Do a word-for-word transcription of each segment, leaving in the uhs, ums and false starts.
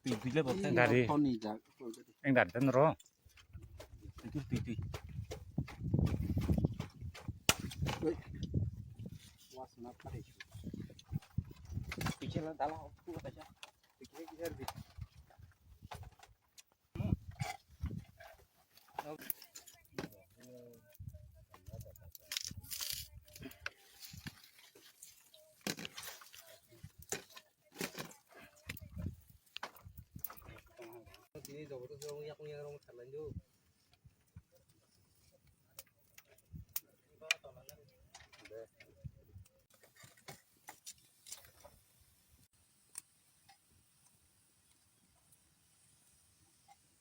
Gari. Eng gari tan ro. Tui, tui, tui. Pichela dala, pichela. Tini jogoto se wng yakung yakrok tharlai do.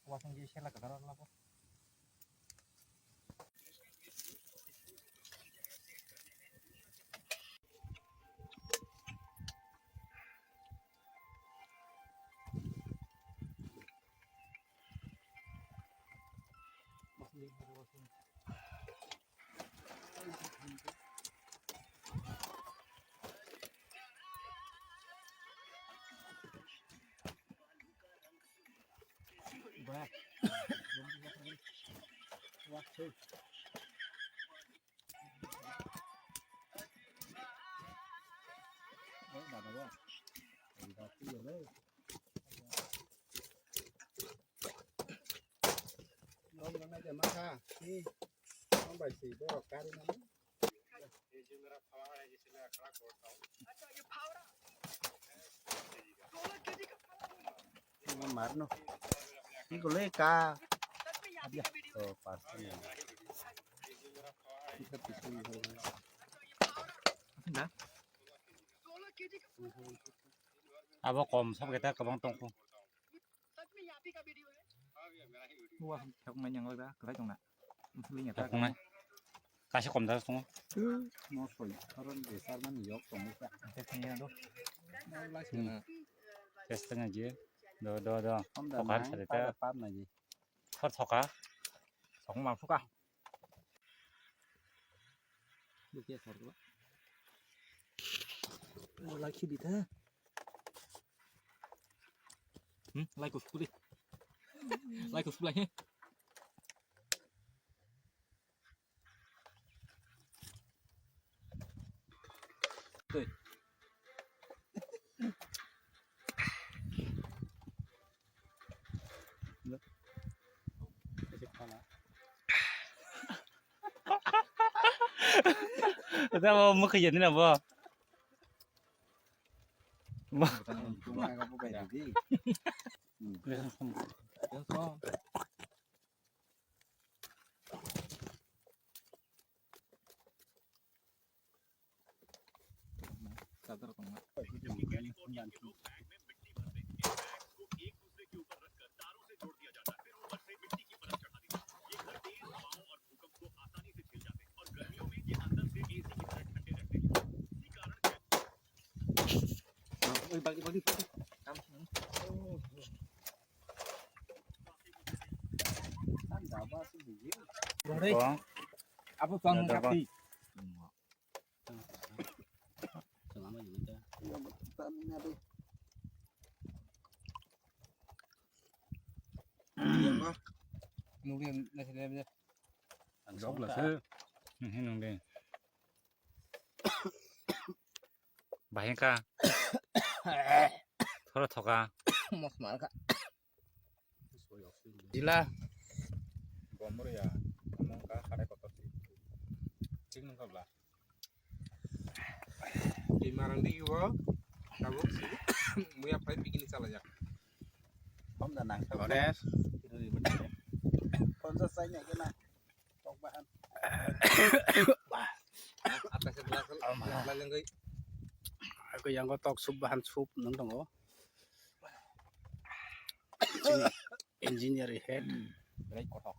Wasung ji sela kadar labo. Marno. Iko le ka. To parsa. Abo kom sab keta kabang tongkho. Wah, thok mai nyang lega, kwlai tongna. Thok mai. Kaisa kom da tongo. No soi, karon de sarman yok tongo ka. Thok mai nyang do. Test na je. Do, do, do. Thoka sare ta. Pap na je. Thor thoka. Thok ma phuka. Bukia sarwa. Wala khidi tha. Hmm, lai ko sukuli. Lai ko sukulai he. Tui. Ata bo mukha jadi na bo. Bo. Abo tong kati. Nugui na sini aja. Jok la se. Nung de. Bahai ka. Thoro thoka. Mos mar ka. Jila. Gomor ya. Gomor ka khare kotor si. Thik nung ka bla. Di marang di wo. Tabuk si. Muya phai picnic chala jak. Hom da nang. Ones. Phone sa sai nya kena. Tok bahan. Atas glass. Glass lenggai. Aku yang ko tok sup bahan sup nung tongo. Engineer head. Berai kothok.